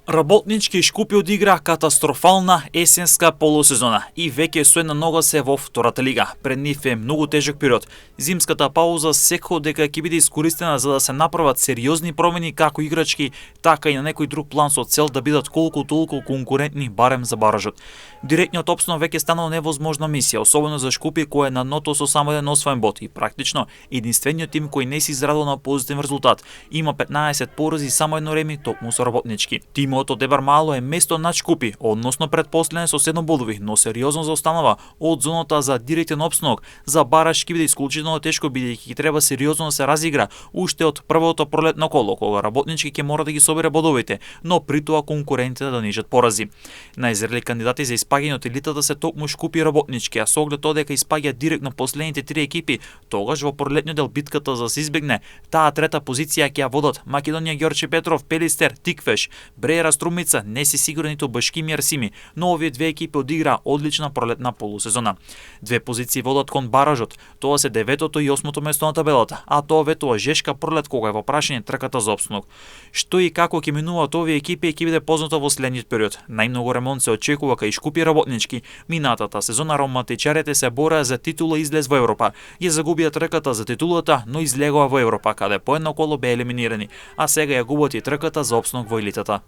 Работнички Шкупи одигра катастрофална есенска полусезона и веќе со една нога се во втората лига. Пред нив е многу тежок период. Зимската пауза секако дека ќе биде искористена за да се направат сериозни промени како играчки, така и на некој друг план со цел да бидат колку толку конкурентни барем за баражот. Директниот опснов веќе станал невозможна мисија, особено за Шкупи кој е на ното со само еден освоен бод и практично единствениот тим кој не се израдил на позитивен резултат. Има 15 порази и само едно реми токму со Работнички. Тимот од Дебар Мало е место над Шкупи, односно предпоследен со 7 бодови, но сериозно заостанува од зоната за директен опсног. За бараж ќе биде исклучително тешко бидејќи ќе треба сериозно да се разигра уште од првото пролетно коло, кога Работнички ќе мора да ги собере бодовите, но при тоа конкурентите да нижат порази. Најзрели кандидати за испаѓање од елитата се токму Шкупи и Работнички, а со оглед тоа дека испаѓа директно последните 3 екипи, тогаш во пролетниот дел битката за да се избегне таа трета позиција ќе ја водат Македонија, Ѓорче Петров, Пелистер, Тиквеш, Бреера, Струмица, не се сигурни ниту Башкими Арсими, но овие две екипи одигра одлична пролетна полусезона. Две позиции водат кон баражот, тоа се 9-то и 8-то место на табелата, а тоа ветува жешка пролет кога е во прашање трката за опсног. Што и како ќе минуваат овие екипи ќе биде познато во следниот период. Најмногу ремонт се очекува кај Шкупи и Работнички. Минатата сезона романтичарите се бораа за титула и излез во Европа. Ја загубија трката за титулата, но излегоа во Европа, каде по едно коло беа елиминирани, а сега ја губат и трката за опсног во елитата.